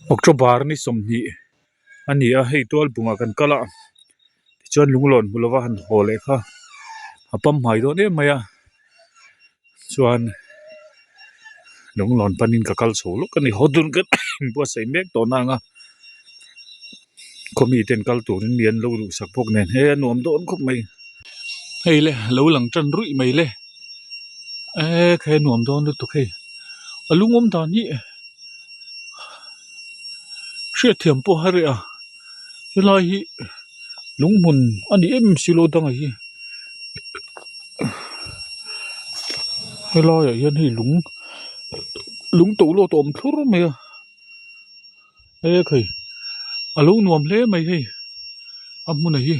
October ni 20 a ni a hei tual bungah kan kal a tichuan lunglawn hmu lova han haw leh kha a pamhmai dawn em mai a chuan lunglawn panin ka kal chho lawk a ni haw dun ka inbuatsaih mek tawh na ang a khawmi ten kal turin mi an lo duhsak bawk nen he a nuam dawn khawp mai hei le lo lang tan ruih mai le eee kha nuam dawn lutuk hei a lungawm dan hi hriatthiam pawh a reh a helai hi lung hmun a ni em si lo dang ah hi helai ah hian hei lung lung tawlawt a awm thlur mai a. He khai a lo nuam hle mai hei a hmun a hi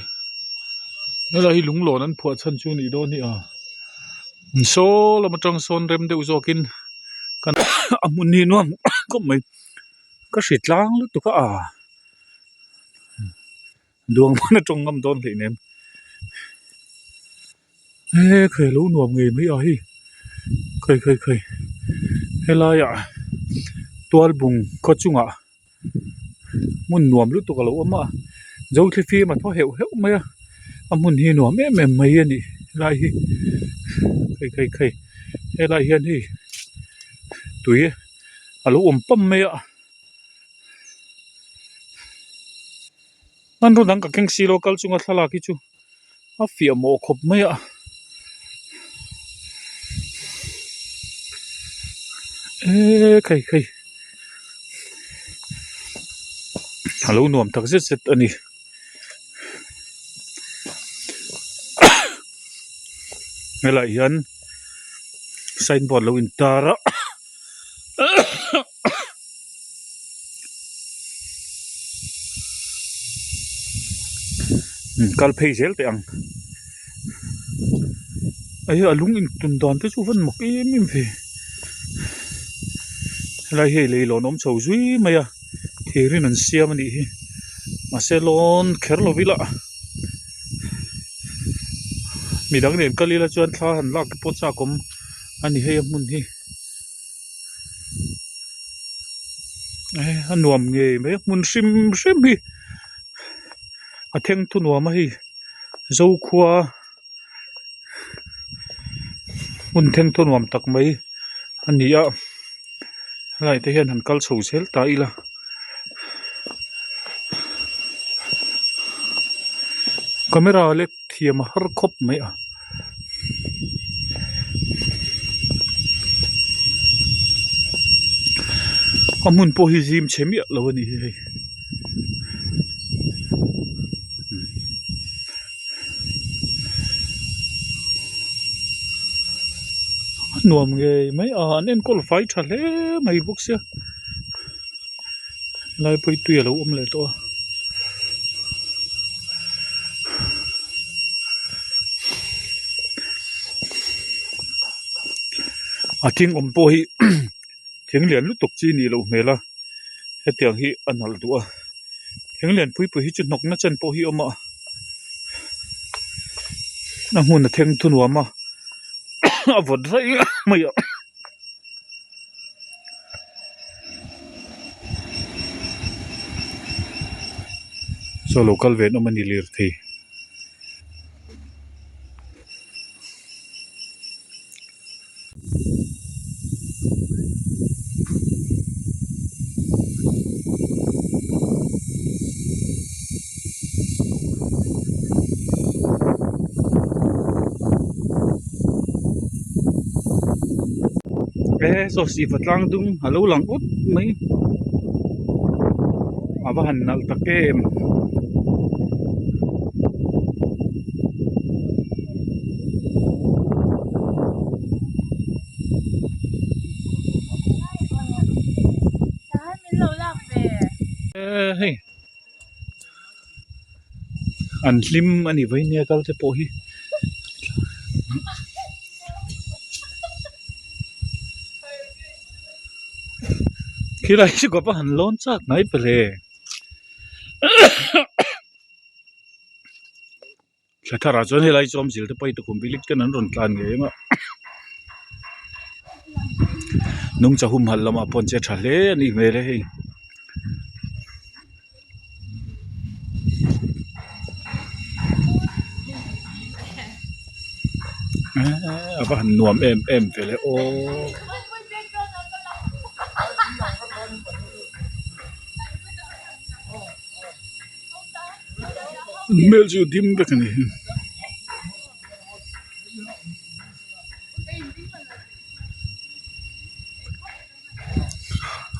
helai hi lunglawn an phuah chhan chu a nih dawn hi a saw lam atang sawn rem deuh zawk in kan a hmun hi nuam khawp mai ka hri tlang lutuk a ah duang hman atang ngam dawn hleinem. He khai lo nuam ngei mai a hei khai khai khai helaiah tual bung khaw chungah hmun nuam lutuk a lo awm a zothlifim a thaw heuh heuh mai a a hmun hi nuam em em mai a ni helai hi khai khai khai helai hian hei tui a lo awm pam mai a hmanraw dang ka keng silo kal chunga thlalak hi chu. A fiah mawh khawp mai a eee khai khai a lo nuam tak zet zet a ni helaiah hian sign board lo intar a. Kal phei zel teh ang hei a lung intun dan te chu a van mak em em ve helai hi leilawn awm chho zui mai a thir in an siam a nih hi mahse lawn kher lo ila midang nen kal ila chuan thla han lak te pawh chak awm a ni hei a hmun hi. A nuam ngei mai a hmun hrim hrim hi a thleng thu nuam a hei zokhua hmun thleng thu nuam tak mai a ni a helai te hian han kal chho zel ta ila camera lek Thiam a har khawp mai a. A hmun pawh hi zim chhe miah lo a ni hi hei. A nuam ngei mai a an enkawl fai tha hle mai bawk sia. Helai pawh hi tui a lo awm leh tawh a. A thing awm pawh hi thing lian lutuk chi a nih loh hmel a hetiang hi a nalh duh a thing lian pui pui hi chu hnawk na chen pawh hi a awm a a hmun a thleng thu nuam a a vawt raih mai a. Saw lo kal ve an awm a ni lirthei. He saw sihfa tlang dung a lo lang ut mai a va han nalh tak em. Hei an hlim a ni vai nia kal te pawh hi. Khilai chu ka va han lawn chak mai pawh le. Thla tharah chuan helai chu awmzil te pawh hi tukhum bilik ten an rawn tlan ngei ang a nungcha humhalh lamah pawh an che tha hle a nih hmel e hei. Eee a va han nuam em em ve le aw. Hmel chu dim vek a ni.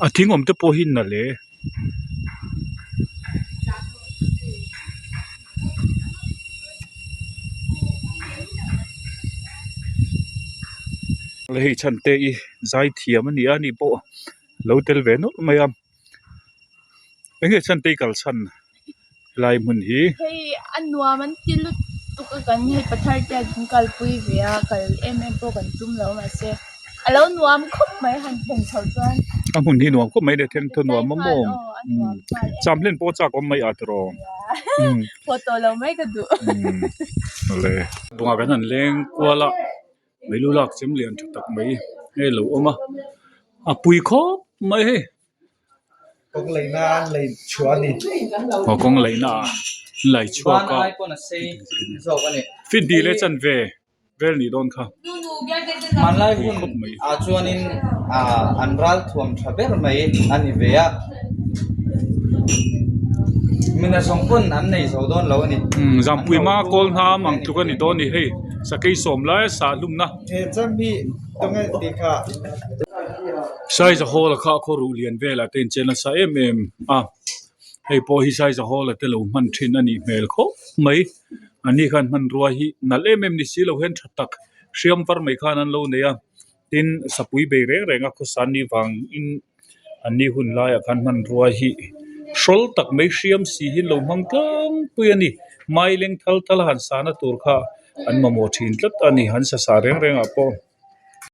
A thing awm te pawh hi nalh e. Hei chhan te hi zai thiam a ni a ni pawh lo tel ve nawlh mai a eng nge chhan te i kal chhan helai hmun hi. Hei a nuam an ti lutuk a kan hei pathar te an kalpui ve a kal em em pawh kan tum lo mahse a lo nuam khawp mai han thlen chho chuan. A hmun hi nuam khawp mai le then thaw nuam a maw cham hlen pawh chak awm mai a tiraw photo lo mai ka duh. Awle bungah kan han leng kual a meilu lak chem lian tha tak mai hei a lo awm a a pui khawp mai hei. Kawng leihna an lei chhuah a ni. Aw kawng leihna an lei chhuak a. Ban ai pawn a sei zawk a ni. Fit dil e chan ve vel nih dawn kha. Hmanlai hun ah chuanin ah an ral thuam tha ber mai a ni ve a. Mina zawng pawn an nei zo dawn lo a ni. Umm Zampui hma kawl hnam ang tluk a ni dawn ni hei sakei sawm lai a sah hlumna. He cham hi tunge tih kha. Saiza hall a kha a khaw ruh lian velah te inchen nasa em em a hei pawh hi Saiza hall a te lo hman thin a nih hmel khawp mai an ni khan hmanrua hi nalh em em ni si lo hian tha tak hriam var mai khan an lo nei a tin sapui bei reng reng a khawsa ni vangin an ni hun laiah khan hmanrua hi hrawl tak mai hriam si hi an lo hmang tlangpui a ni mai leng thal thal a han sahna tur kha an mamawh thin tlat a ni an sa sa reng reng ah pawh.